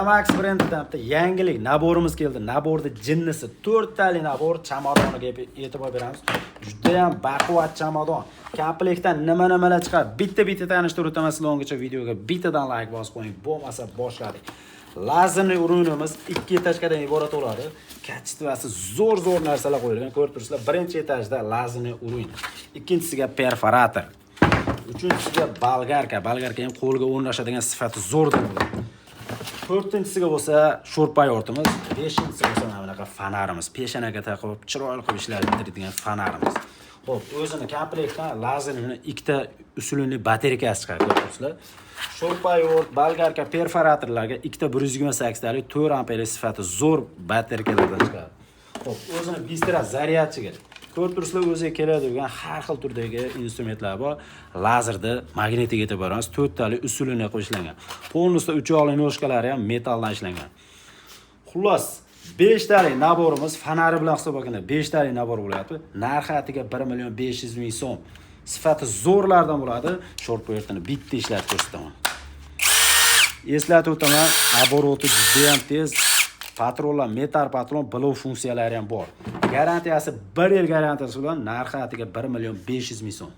Max brendidan bitta yangilik набор imiz keldi. Набор ni jinnisi, to'rttali набор chamadoniga e'tibor beramiz. Judayam baquvvat chamadon. Komplektdan nima nimalar chiqadi? Bitta bitta tanishtirib o'taman sizlargacha. Videoga bittadan layk bosib qo'ying. Bo'lmasa, boshladik. Лазерный уровень imiz ikki этажка dan iborat bo'ladi. Качество si zo'r zo'r narsalar qo'yilgan. Ko'rib turibsizlar, birinchi etajda лазерный уровень, ikkinchisiga perforator, uchinchisiga болгарка. Болгарка ham qo'lga o'rnashadigan, sifati zo'rdan bo'ladi. To'rtinchisiga bo'lsa шуруповёрт imiz, beshinchisi bo'lsa mana bunaqa fonarimiz, peshonaga taqib, chiroyli qilib ishlatib bitiradigan fonarimiz. Xo'p, o'zini komplektdan lazerni ikkita усиленный batareykasi chiqadi, ko'rib turibsizlar. Шуруповёрт, болгарка, perforatorlarga ikkita 128 talik 4 amperlik sifati zo'r batareykalardan chiqadi. Xo'p, o'zini быстро зарядчик i. Ko'rib turibsizlar, o'ziga keladigan har xil turdagi instrumentlar bor. Lazerda magnitiga e'tibor beramiz. To'rttalik усиленный qilib ishlangan. Полностью uch yoqli ножка lari ham metalldan ishlangan. Xullas, beshtalik набор imiz fonari bilan hisob olganda beshtalik набор bo'lyapti. Narxi atiga 1 million 500 ming so'm. Sifati zo'rlardan bo'ladi. Шуруповёрт ini bitta ishlatib ko'rsataman. Eslatib o'taman, обороты juda ham tez. Patronlar metal patron, blok funksiyalari ham bor. Garantiyasi 1 yil garantiyasi bilan, narxi atiga 1 million 500 ming so'm.